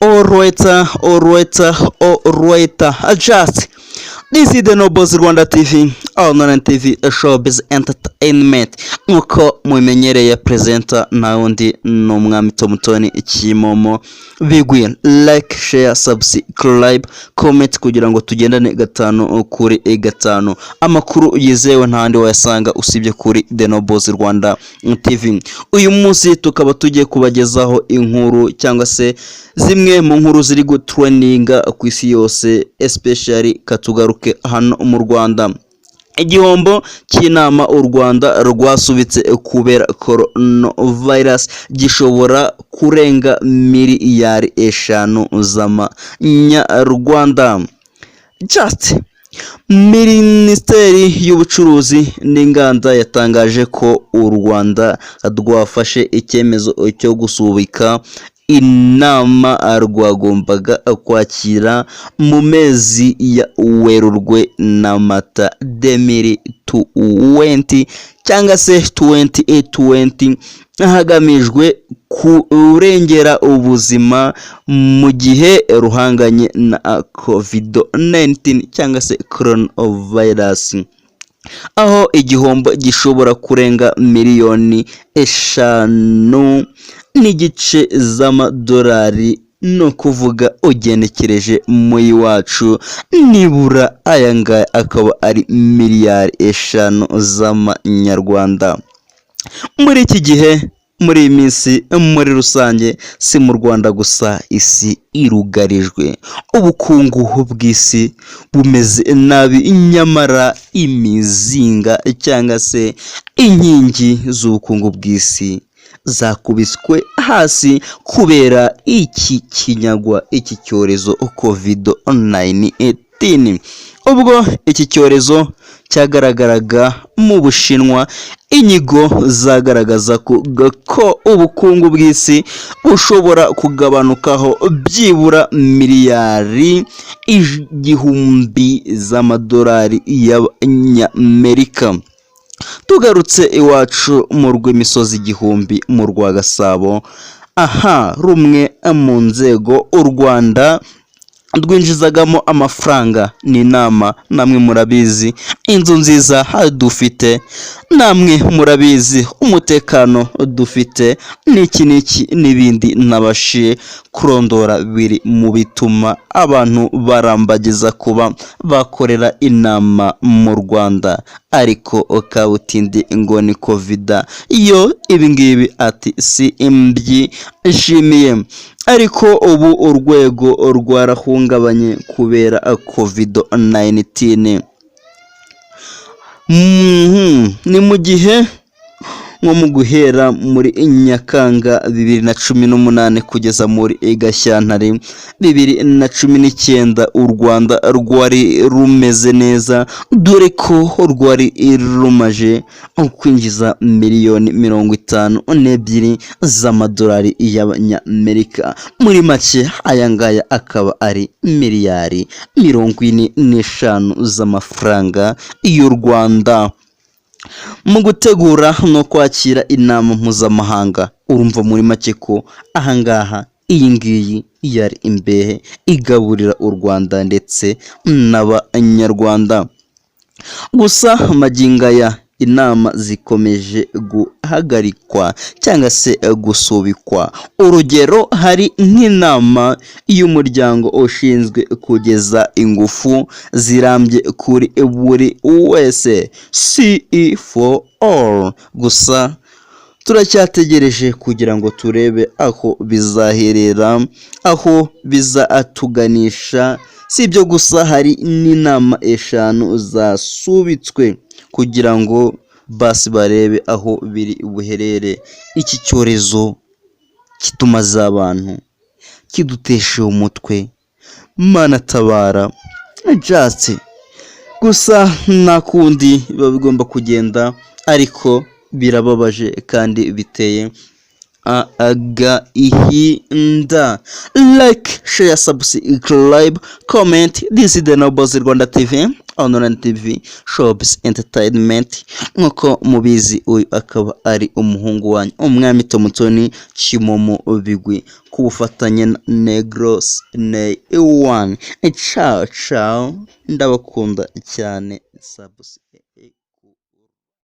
Alright, just this is the Nobles Rwanda TV, online TV, showbiz entertainment. Nkuko mubimenyereye, presenter nta wundi ni umwami Tomutoni Kimomo Bigwi. Like, share, subscribe, comment kugira ngo tugendane gatanu kuri gatanu. Amakuru yizewe ntahandi wayasanga usibye kuri The Nobles Rwanda TV. Uyu munsi tukaba tugiye kubagezaho inkuru cyangwa se zimwe mu nkuru ziri gutrendinga ku isi yose, especially katugaruke hano mu Rwanda. Igihombo cy'inama u Rwanda rwasubitse kubera coronavirus gishobora kurenga miliyari 5 z'amanyarwanda. Just Minisiteri y'Ubucuruzi n'Inganda yatangaje ko u Rwanda rwafashe icyemezo cyo gusubika inama rwagombaga kwakira mu mezi ya Werurwe na Mata 2020 cyangwa se 2020, hagamijwe kurengera ubuzima mu gihe ruhanganye na COVID-19 cyangwa se coronavirus, aho igihombo gishobora kurenga miliyoni 5.5 z'amadolari. Ni ukuvuga ugenekereje mu iwacu, nibura aya ngaya akaba ari miliyari 5 z'amanyarwanda. Muri iki gihe, muri iyi minsi, muri rusange, si mu Rwanda gusa, isi irugarijwe, ubukungu bw'isi bumeze nabi, nyamara imizinga cyangwa se inkingi z'ubukungu bw'isi zakubiswe hasi kubera iki kinyagwa, iki cyorezo COVID-19. Ubwo iki cyorezo cyagaragaraga mu Bushinwa, inyigo zagaragaza ko ubukungu bw'isi bushobora kugabanukaho byibura miliyari 1000 z'amadolari y'Abanyamerika. Tugarutse iwacu mu rw'imisozi igihumbi, mu rwa Gasabo, aha rumwe mu nzego u Rwanda rwinjizagamo amafaranga ni inama, namwe murabizi, inzu nziza dufite namwe murabizi, umutekano dufite, n'iki n'iki n'ibindi ntabashije kurondora, biri mu bituma abantu barambagiza kuba bakorera inama mu Rwanda. Ariko kabutindi ngo ni COVID yo, ibingibi ati si mbyishimiye. Ariko ubu urwego rwarahungabanye kubera COVID-19. Ni mu gihe nko mu guhera muri Nyakanga 2018 kugeza muri Gashyantare 2019, u Rwanda rwari rumeze neza, dore ko rwari rumaje kwinjiza miliyoni 52 z'amadolari y'Abanyamerika. Muri make aya ngaya akaba ari miliyari 45 z'amafaranga y'u Rwanda mu gutegura no kwakira inama mpuzamahanga. Urumva muri make ko ahangaha iyi ngiyi yari imbehe igaburira u Rwanda ndetse n'Abanyarwanda. Gusa magingo aya inama zikomeje guhagarikwa cyangwa se gusubikwa. Urugero, hari nk'inama y'umuryango ushinzwe kugeza ingufu zirambye kuri buri wese, CE for All. Gusa turacyategereje kugira ngo turebe aho bizaherera, aho bizatuganisha. Si ibyo gusa, hari n'inama eshanu zasubitswe kugira ngo basi barebe aho biri buherere. Iki cyorezo kitumaze abantu, kidutesha umutwe, Mana tabara. Just gusa nta kundi biba bigomba kugenda, ariko birababaje kandi biteye Agahinda. Like, share, subscribe, comment. This is the Nobles Rwanda TV, online TV, showbiz entertainment. Nk'uko mubizi, uyu akaba ari umuhungu wanyu, umwami Tomutoni Kimomo Bigwi, ku bufatanye na Negros Nay One. Ciao ciao, ndabakunda cyane. Subscribe.